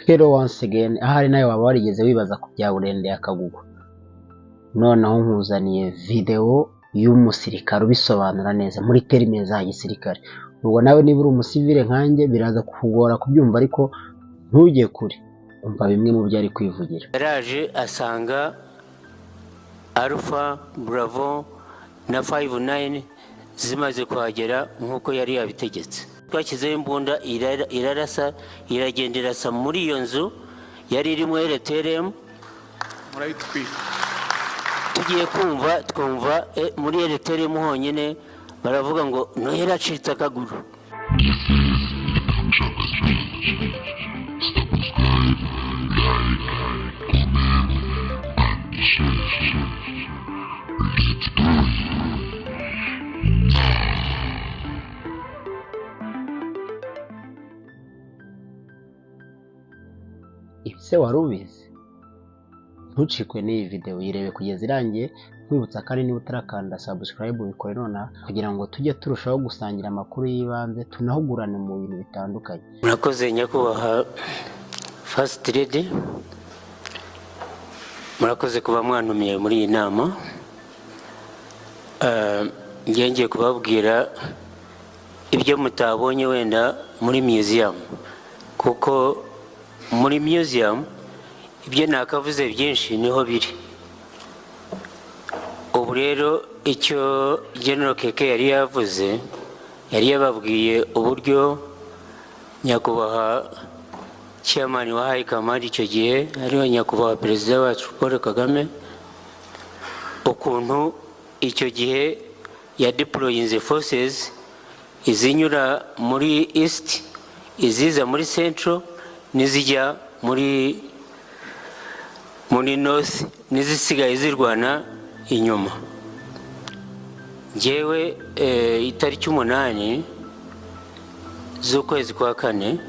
Hello once again, ahari nawe waba warigeze wibaza ku bya Burende ya Kagugu. Noneho nkuzaniye video y'umusirikare ubisobanura neza muri termes za gisirikare. Ubwo nawe niba uri umusivile nkanjye biraza kukugora kubyumva, ariko ntujye kure. Umva bimwe mu byo ari kwivugira. Yaraje asanga Alpha, Bravo na 59 zimaze kuhagera nk'uko yari yabitegetse. Twashyizeho imbunda, irarasa, iragenda irasa muri iyo nzu yari irimo RTLM. Murayitwika. Tugiye kumva twumva muri RTLM honyine baravuga ngo Noheli acitse akaguru. This is Shaka Strange. Subscribe, like, comment, and share. Let's go. Now. Ibi se wari ubizi? Ntucikwe n'iyi video, yirebe kugeza irangiye. Nkwibutsa kandi, niba utarakanda subscribe, ubikore nonaha kugira ngo tujye turushaho gusangira amakuru y'ibanze, tunahugurane mu bintu bitandukanye. Murakoze, nyakubahwa First Lady, murakoze kuba mwantumiye muri iyi nama. Ngiye kubabwira ibyo mutabonye wenda muri museum, kuko muri museum ibyo nakavuze byinshi niho biri. Ubu rero icyo General Keke yari yavuze, yari yababwiye uburyo nyakubahwa chairman wa High Command icyo gihe, ariwe nyakubahwa Perezida wacu Paul Kagame, ukuntu icyo gihe ya deployinze forces, izinyura muri east, iziza muri central, n'izijya muri north, n'izisigaye zirwana inyuma. Njyewe itariki 8 z'ukwezi kwa kane,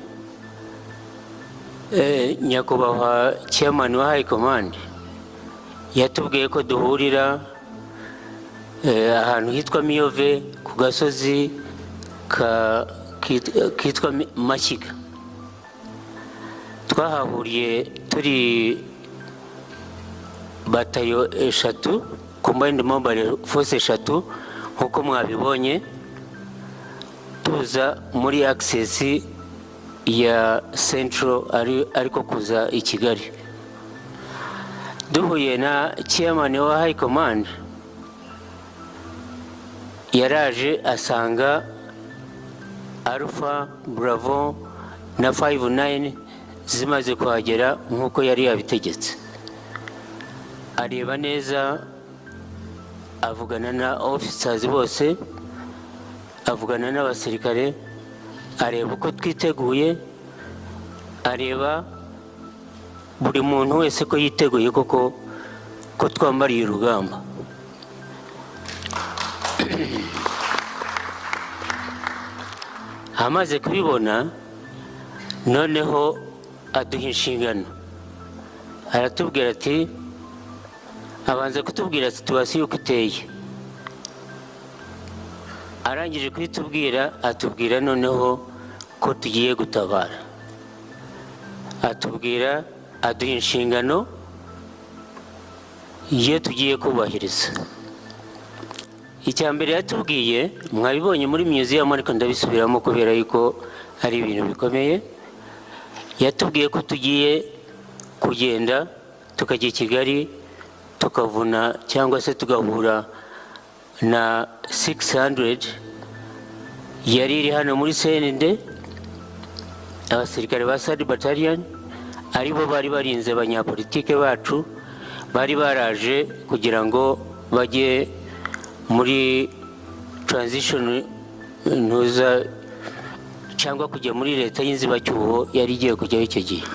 nyakubahwa chairman wa High Command yatubwiye ko duhurira ahantu hitwa Miyove, ku gasozi kitwa Mashyiga. Twahahuriye turi batayo eshatu, Combined Mobile Force eshatu, nk'uko mwabibonye, tuza muri axis ya central, ariko kuza i Kigali. Duhuye na chairman wa High Command, yaraje asanga Alpha, Bravo na 59 zimaze kuhagera nk'uko yari yabitegetse. Areba neza, avugana na officers bose, avugana n'abasirikare, areba uko twiteguye, areba buri muntu wese ko yiteguye koko, ko twambariye urugamba. Amaze kubibona, noneho aduha inshingano, aratubwira ati, abanza kutubwira situation uko iteye. Arangije kuyitubwira, atubwira noneho ko tugiye gutabara, atubwira, aduha inshingano iyo tugiye kubahiriza. Icya mbere yatubwiye mwabibonye muri museum, ariko ndabisubiramo kubera yuko ari ibintu bikomeye. Yatubwiye ko tugiye kugenda tukajya i Kigali, tukavuna cyangwa se tugahura na 600 yari iri hano muri CND, abasirikare ba Third Battalion, aribo bari barinze abanyapolitike bacu bari baraje kugira ngo bajye muri transition ntuza cyangwa kujya muri leta y'inzibacyuho yari igiye kujyaho icyo gihe.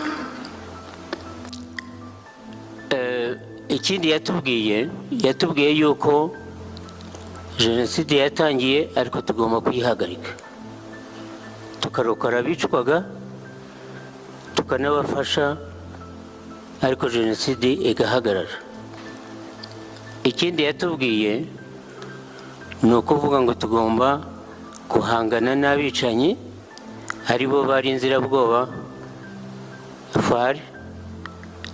Ikindi yatubwiye yuko jenoside yatangiye, ariko tugomba kuyihagarika, tukarokora abicwaga, tukanabafasha, ariko jenoside igahagarara. Ikindi yatubwiye ni ukuvuga ngo tugomba guhangana n'abicanyi, aribo bari inzirabwoba, FAR,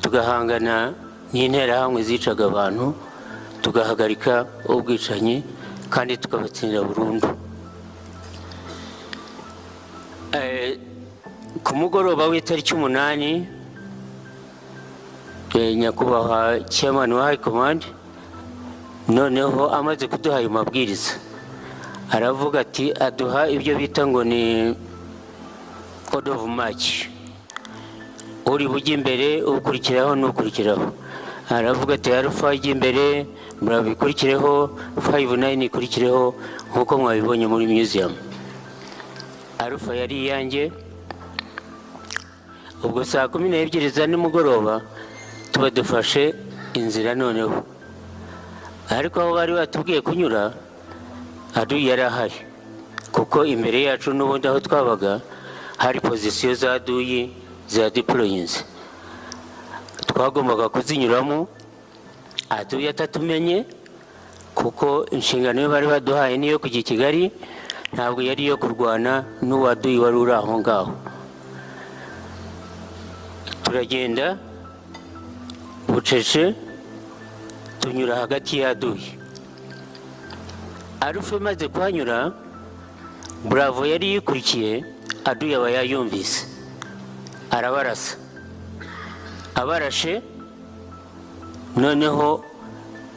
tugahangana n'Interahamwe zicaga abantu, tugahagarika ubwicanyi kandi tukabatsindira burundu. Ku mugoroba w'itariki 8, nyakubahwa chairman wa high command noneho amaze kuduha ayo mabwiriza, aravuga ati, aduha ibyo bita ngo ni order of march, uri bujye imbere, ukurikiraho n'ukurikiraho. Aravuga ati: "Alpha ijya imbere, murabikurikireho, 59 ikurikireho," nk'uko mwabibonye muri museum. Alpha yari iyanjye. Ubwo saa 12 za nimugoroba tuba dufashe inzira noneho, ariko aho bari batubwiye kunyura adui yari ahari, kuko imbere yacu n'ubundi aho twabaga hari position za adui za deployinze. Twagombaga kuzinyuramo adui atatumenye, kuko inshingano yo bari baduhaye niyo kujya i Kigali, ntabwo yari iyo kurwana n'uwo adui wari uri aho ngaho. Turagenda bucece, tunyura hagati y'adui. Alpha imaze kuhanyura, Bravo yari yikurikiye, adui aba yayumvise, arabarasa. Abarashe noneho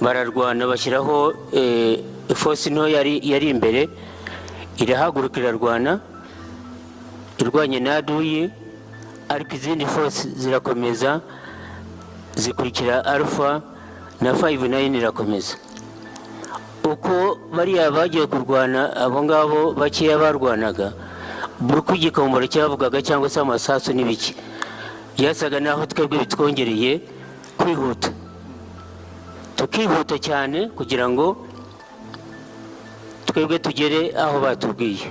bararwana, bashyiraho force nto yari imbere, irahaguruka irarwana, irwanye na adui, ariko izindi force zirakomeza zikurikira Alpha na 59 irakomeza. Uko bariya bagiye kurwana, abo ngabo bakeya barwanaga, buri uko igikomboro cyavugaga cyangwa se amasasu n'ibiki, byasaga naho twebwe bitwongereye kwihuta, tukihuta cyane kugira ngo twebwe tugere aho batubwiye.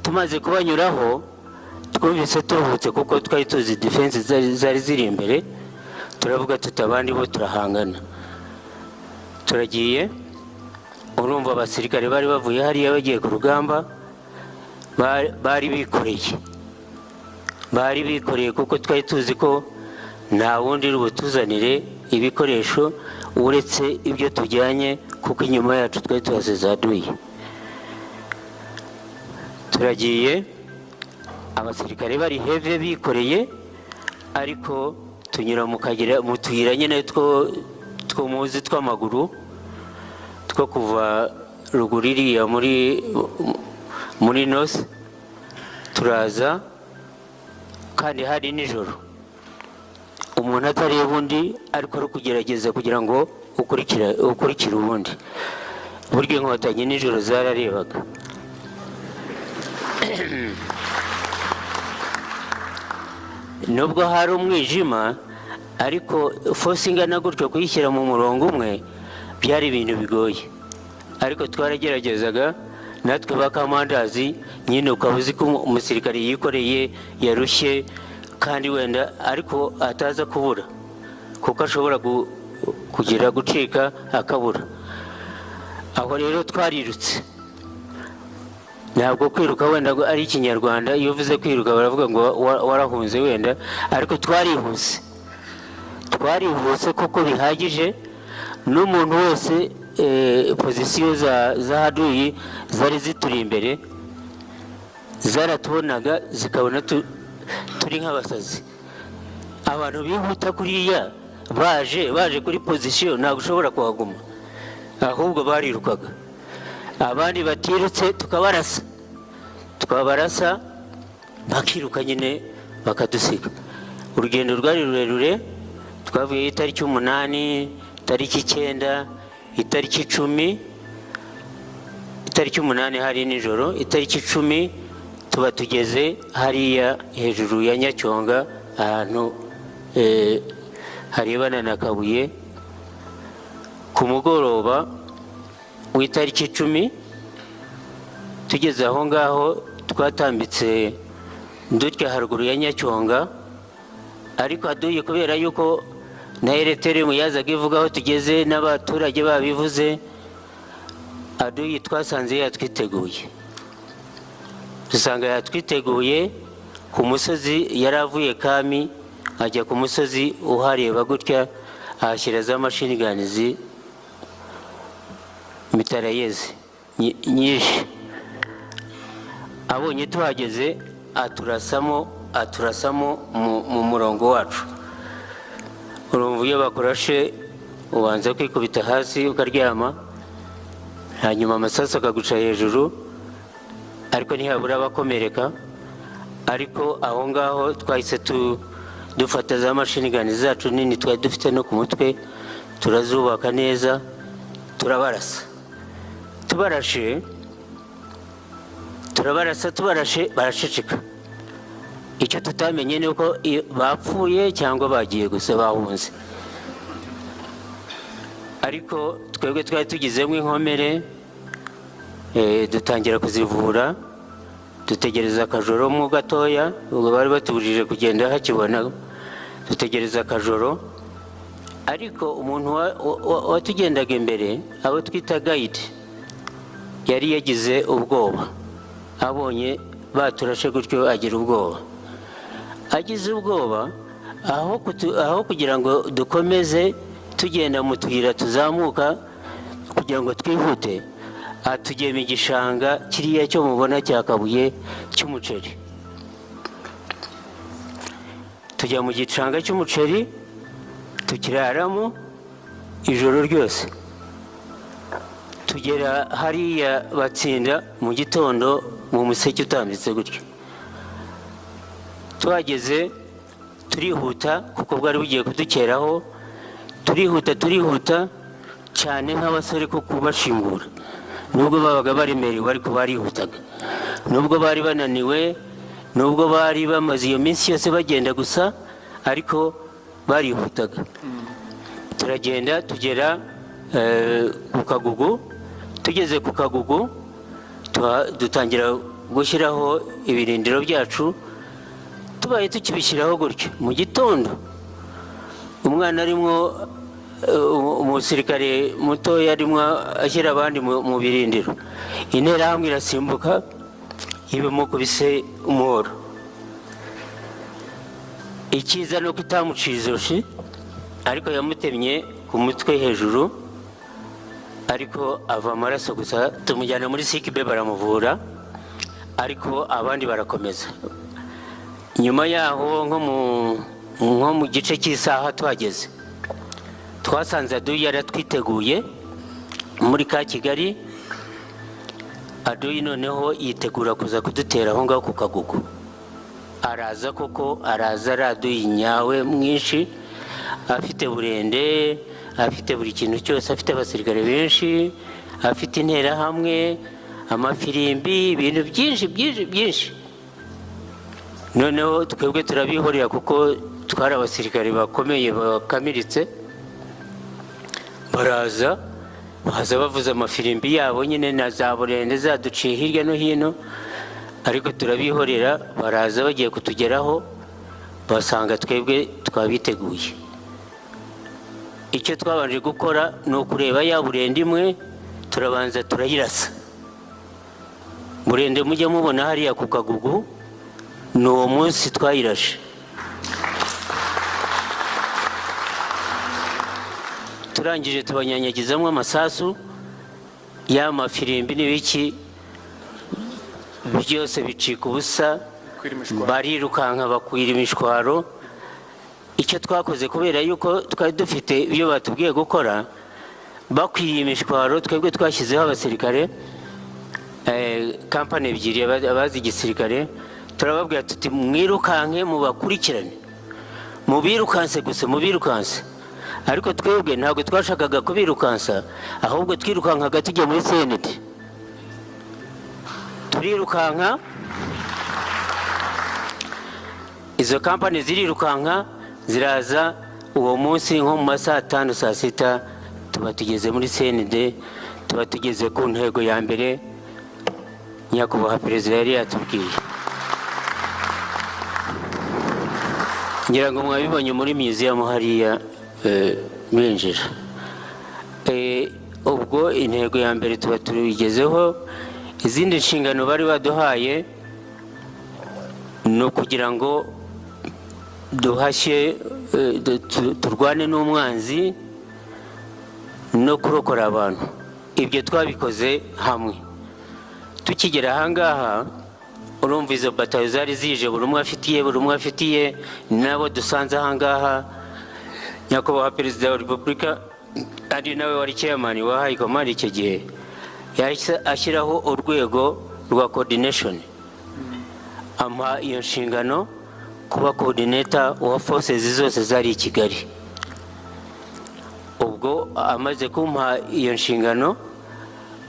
Tumaze kubanyuraho twumvise turuhutse, kuko twari tuzi defense zari ziri imbere. Turavuga tuti: "Abandi bo turahangana." Turagiye. Urumva abasirikare bari bavuye hariya bagiye ku rugamba bari bikoreye, bari bikoreye, kuko twari tuzi ko nta wundi uri butuzanire ibikoresho uretse ibyo tujyanye, kuko inyuma yacu twari tuhasize adui. Turagiye, abasirikare bari heavy bikoreye, ariko tunyura mu kayira, mu tuyira nyine two muzi tw'amaguru, two kuva ruguru iriya muri north. Turaza kandi hari nijoro, umuntu atareba undi, ariko ari kugerageza kugira ngo ukurikire ubundi. Burya Inkotanyi nijoro zararebaga. Nubwo hari umwijima, ariko force ingana gutyo kuyishyira mu murongo umwe byari ibintu bigoye, ariko twarageragezaga natwe ba commanders nyine. Ukaba uzi ko umusirikare yikoreye, yarushye, kandi wenda ariko ataza kubura, kuko ashobora kugira gucika akabura. Aho rero twarirutse. Ntabwo kwiruka wenda ngo ari Ikinyarwanda. Iyo uvuze kwiruka baravuga ngo warahunze wenda, ariko twarihuse, twarihuse kuko bihagije n'umuntu wese. Position za adui zari zituri imbere zaratubonaga, zikabona turi nk'abasazi, abantu bihuta kuriya baje kuri position, ntabwo ushobora kuhaguma. Ahubwo barirukaga, abandi batirutse tukabarasa, twabarasa bakiruka nyine bakadusiga. Urugendo rwari rurerure. Twavuye itariki 8, itariki 9, itariki 10. Itariki 8 hari nijoro, itariki 10 tuba tugeze hariya hejuru ya Nyacyonga, ahantu harebana na Kabuye. Ku mugoroba w'itariki 10 tugeze aho ngaho, twatambitse dutya haruguru ya Nyacyonga, ariko adui, kubera yuko na RTLM yazaga ivuga aho tugeze n'abaturage babivuze, adui twasanze yatwiteguye, dusanga yatwiteguye. Ku musozi yari avuye Kami, ajya ku musozi uhareba gutya, ahashyira za machine guns, mitrailleuses nyinshi. Abonye tuhageze aturasamo mu murongo wacu. Urumva, iyo bakurashe ubanza kwikubita hasi ukaryama, hanyuma amasasu akaguca hejuru, ariko ntihabura abakomereka. Ariko aho ngaho twahise dufata za machine gun zacu nini twari dufite no ku mutwe, turazubaka neza, turabarasa. Tubarashe, turabarasa, tubarashe baraceceka. Icyo tutamenye ni uko iyo bapfuye cyangwa bagiye gusa bahunze. Ariko twebwe twari tugizemo inkomere, dutangira kuzivura, dutegereza akajoro mo gatoya. Ubwo bari batubujije kugenda hakibona, dutegereza akajoro. Ariko umuntu watugendaga imbere, abo twita guide, yari yagize ubwoba. Abonye baturashe gutyo agira ubwoba. Agize ubwoba, aho kugira ngo dukomeze tugenda mu tuyira tuzamuka kugira ngo twihute, atugema igishanga kiriya cyo mubona cya Kabuye cy'umuceri. Tujya mu gishanga cy'umuceri, tukiraramo ijoro ryose, tugera hariya Batsinda mu gitondo, mu museke utambitse gutyo. Tuhageze turihuta, kuko bwari bugiye kudukeraho. Turihuta, turihuta cyane nk'abasore ko kubashingura, nubwo babaga baremerewe ariko barihutaga, nubwo bari bananiwe, nubwo bari bamaze iyo minsi yose bagenda gusa, ariko barihutaga. Turagenda tugera ku Kagugu. Tugeze ku Kagugu dutangira gushyiraho ibirindiro byacu. Tubaye tukibishyiraho gutyo, mu gitondo umwana arimo, umusirikare mutoya arimo ashyira abandi mu birindiro, Interahamwe irasimbuka ibimukubise umuhoro. Icyiza ni uko itamuciye ijosi, ariko yamutemye ku mutwe hejuru, ariko ava amaraso gusa. Tumujyana muri sick bay baramuvura, ariko abandi barakomeza. Nyuma yaho nko mu gice cy'isaha tuhageze, twasanze aduyi yaratwiteguye muri ka Kigali. Aduyi noneho yitegura kuza kudutera aho ngaho ku Kagugu. Araza koko, araza ari aduyi nyawe mwinshi, afite burende, afite buri kintu cyose, afite abasirikare benshi, afite Interahamwe, amafirimbi, ibintu byinshi byinshi byinshi. Noneho twebwe turabihorera kuko twari abasirikare bakomeye bakamiritse. Baraza, baza bavuza amafirimbi yabo nyine na za burende zaduciye hirya no hino, ariko turabihorera. Baraza, bagiye kutugeraho basanga twebwe twabiteguye. Icyo twabanje gukora ni ukureba ya burende imwe, turabanza turayirasa. Burende mujya mubona hariya ku Kagugu ni uwo munsi twayirashe. Turangije tubanyanyagizamo amasasu, ya mafirimbi n'ibiki byose bicika ubusa. Kwira imishwaro. Barirukanka bakwira imishwaro. Icyo twakoze, kubera yuko twari dufite ibyo batubwiye gukora, bakwiriye imishwaro, twebwe twashyizeho abasirikare, kampani ebyiri, abazi igisirikare, turababwira tuti: "Mwirukanke mubakurikirane, mubirukanse gusa, mubirukanse." Ariko twebwe ntabwo twashakaga kubirukansa, ahubwo twirukankaga tujya muri CND. Turirukanka, izo kampani zirirukanka ziraza. Uwo munsi nko mu ma saa 5, saa 6 tuba tugeze muri CND, tuba tugeze ku ntego ya mbere nyakubahwa perezida yari yatubwiye. Ngira ngo mwabibonye muri museum hariya binjira. Ubwo intego ya mbere tuba tuyigezeho. Izindi nshingano bari baduhaye ni Ni ukugira ngo duhashye, turwane n'umwanzi no kurokora abantu. Ibyo twabikoze hamwe. Tukigera ahangaha, urumva izo batayo zari zije, buri umwe afitiye, buri umwe afitiye nabo dusanze ahangaha. Nyakubahwa Perezida wa Repubulika, ari nawe wari chairman wa high command icyo gihe, yahise ashyiraho urwego rwa coordination, ampa iyo nshingano kuba coordinator wa forces zose zari i Kigali. Ubwo amaze kumpa iyo nshingano,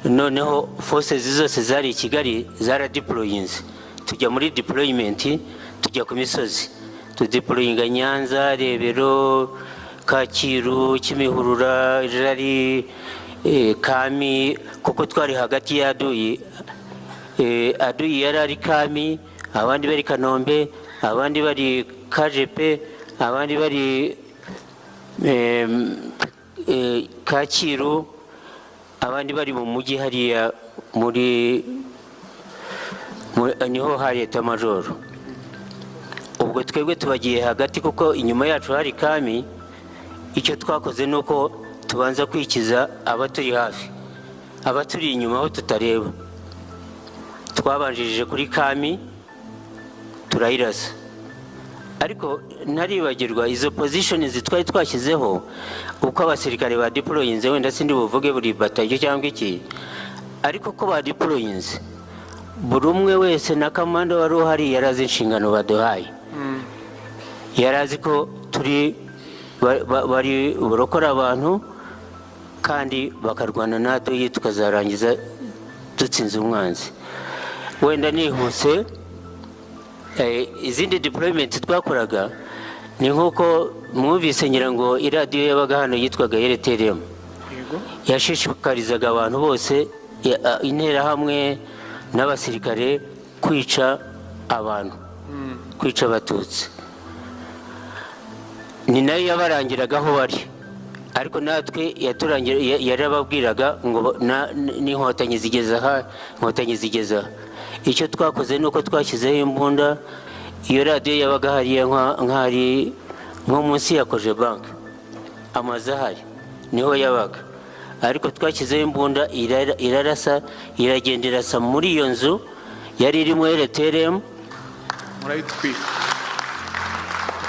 noneho forces zose zari i Kigali zaradeployinze, tujya muri deployment, tujya ku misozi, tudeployinga Nyanza, Rebero, Kacyiru, Kimihurura, Jari, Kami, kuko twari hagati y'aduyi. Aduyi yari ari Kami, abandi bari Kanombe, abandi bari KGP, abandi bari Kacyiru, abandi bari mu mujyi hariya muri niho hari état-major. Ubwo twebwe tubagiye hagati, kuko inyuma yacu hari Kami. Icyo twakoze ni uko tubanza kwikiza abaturi hafi, abaturi inyuma aho tutareba. Twabanjirije kuri Kami, turayirasa. Ariko ntaribagirwa izo positions twari twashyizeho, uko abasirikare ba deployinze. Wenda sindi buvuge buri batayo cyangwa iki, ariko ko ba deployinze, buri umwe wese na kamanda wari uhari yari azi inshingano baduhaye, yari azi ko turi bari burokora abantu kandi bakarwana natwe, tukazarangiza dutsinze umwanzi. Wenda nihuse, izindi deployment twakoraga ni nk'uko mwumvise, ngira ngo iradiyo yabaga hano yitwaga RTLM. Yashishikarizaga abantu bose, Interahamwe n'abasirikare, kwica abantu, kwica Abatutsi. Ni nayo yabarangiraga aho bari, ariko natwe yaturangira, yarababwiraga ngo n'Inkotanyi zigeze aha, Inkotanyi zigeze aha. Icyo twakoze ni uko twashyizeho imbunda. Iyo radiyo yabaga hariya nk'ahari nko munsi ya Cogebanque, amazu ahari niho yabaga, ariko twashyizeho imbunda, irarasa, iragenda irasa muri iyo nzu yari irimo RTLM. Murayitwika.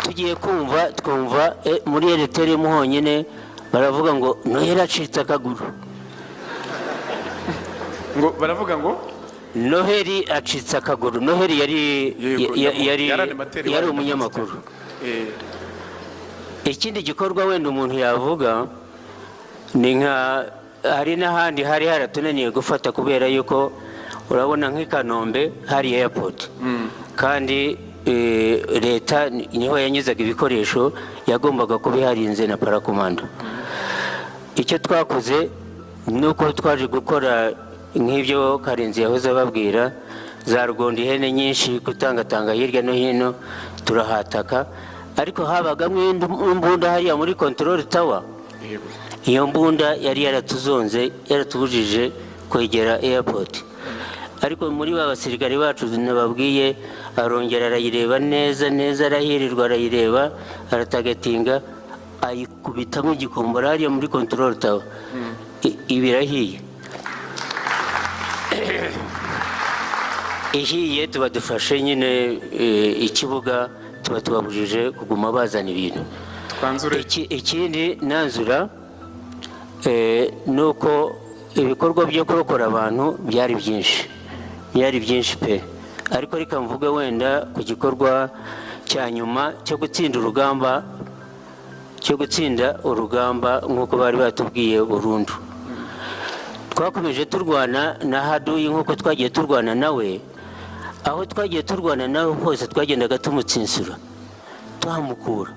Tugiye kumva twumva muri RTLM honyine baravuga ngo Noheli acitse akaguru. Ngo baravuga ngo? Noheli acitse akaguru. Noheli yari yari yari animateur yari wa umunyamakuru. Ikindi gikorwa wenda umuntu yavuga ni nka hari n'ahandi hari haratunaniye gufata, kubera yuko urabona nk'i Kanombe hari airport, kandi leta niho yanyuzaga ibikoresho, yagombaga kuba iharinze na parakomando. Icyo twakoze ni uko twaje gukora nk'ibyo Karenzi yahoze ababwira, za rugondo, ihene nyinshi, gutangatanga hirya no hino, turahataka. Ariko habagamo imbunda hariya muri control tower. Iyo mbunda yari yaratuzonze, yaratubujije kwegera airport. Ariko muri ba basirikare bacu nababwiye, arongera arayireba neza neza, arahirirwa arayireba, aratargetinga, ayikubitamo igikombora hariya muri control tower. Iba irahiye. Ihiye, tuba dufashe nyine ikibuga, tuba tubabujije kuguma bazana ibintu. Twanzure. Ikindi nanzura, ni uko ibikorwa byo kurokora abantu byari byinshi, byari byinshi pe. Ariko reka mvuge wenda ku gikorwa cya nyuma cyo gutsinda urugamba, cyo gutsinda urugamba nk'uko bari batubwiye burundu. Twakomeje turwana na haduyi nk'uko twagiye turwana nawe. Aho twagiye turwana nawe hose twagendaga tumutsinsura, tuhamukura.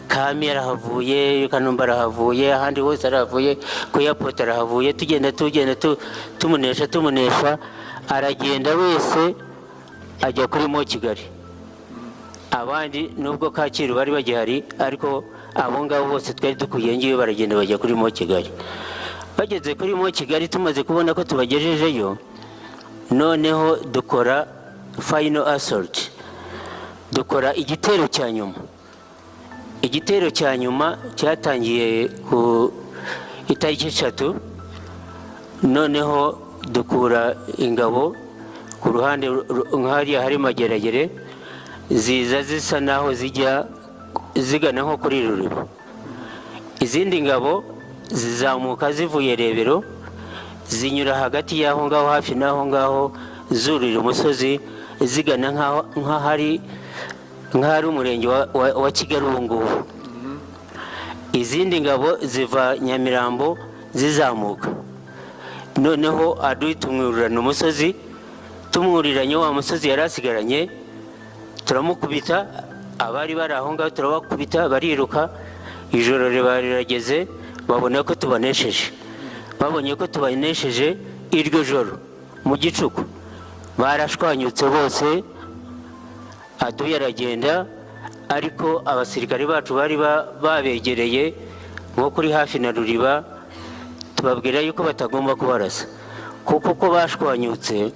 Kami yarahavuye, Kanombe arahavuye, ahandi hose arahavuye, ku airport arahavuye. Tugenda tugenda tumunesha, tumunesha, aragenda wese ajya kuri Mont Kigali. Abandi nubwo Kacyiru bari bagihari, ariko abo ngabo bose twari dukwiye ngiyo baragenda bajya kuri Mont Kigali. Bageze kuri Mont Kigali, tumaze kubona ko tubagejejeyo, noneho dukora final assault. Dukora igitero cya nyuma. Igitero cya nyuma cyatangiye ku itariki 3. Noneho dukura ingabo ku ruhande nk'hariya hari Mageragere, ziza zisa naho zijya zigana nko kuri Ruriba. Izindi ngabo zizamuka zivuye Rebero, zinyura hagati y'aho ngaho, hafi n'aho ngaho, zurira umusozi zigana nk'ahari umurenge wa Kigali ubu ngubu. Izindi ngabo ziva Nyamirambo zizamuka. Noneho adui tumwurirana umusozi. Tumwuriranye wa musozi yari asigaranye, turamukubita. Abari bari aho ngaho turabakubita, bariruka. Ijoro riba rirageze, babona ko tubanesheje. Babonye ko tubanesheje, iryo joro mu gicuku barashwanyutse bose. Adui aragenda, ariko abasirikare bacu bari babegereye nko kuri hafi na Ruriba, tubabwira yuko batagomba kubarasa, kuko uko bashwanyutse,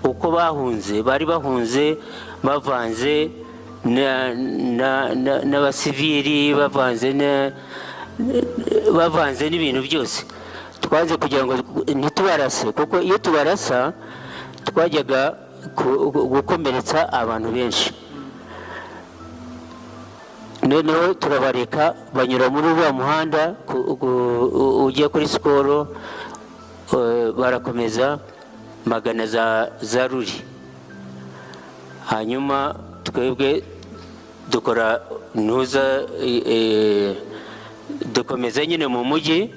uko bahunze, bari bahunze bavanze n'abasivili, bavanze n'ibintu byose. Twanze kugira ngo ntitubarase, kuko iyo tubarasa twajyaga gukomeretsa abantu benshi. Noneho turabareka banyura muri uriya muhanda ujya kuri Sikoro, barakomeza magana za Ruri. Hanyuma twebwe dukora ntuza, dukomeza nyine mu mujyi.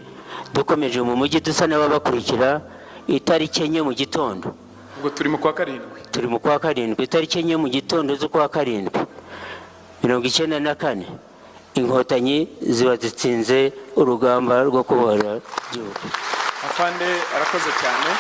Dukomeje mu mujyi, dusa n'ababakurikira, itariki 4 mu gitondo. Ubwo turi mu kwa karindwi. Turi mu kwa karindwi. Itariki 4 mu gitondo z'ukwa karindwi 94, Inkotanyi ziba zitsinze urugamba rwo kubohora igihugu. Afande, arakoze cyane.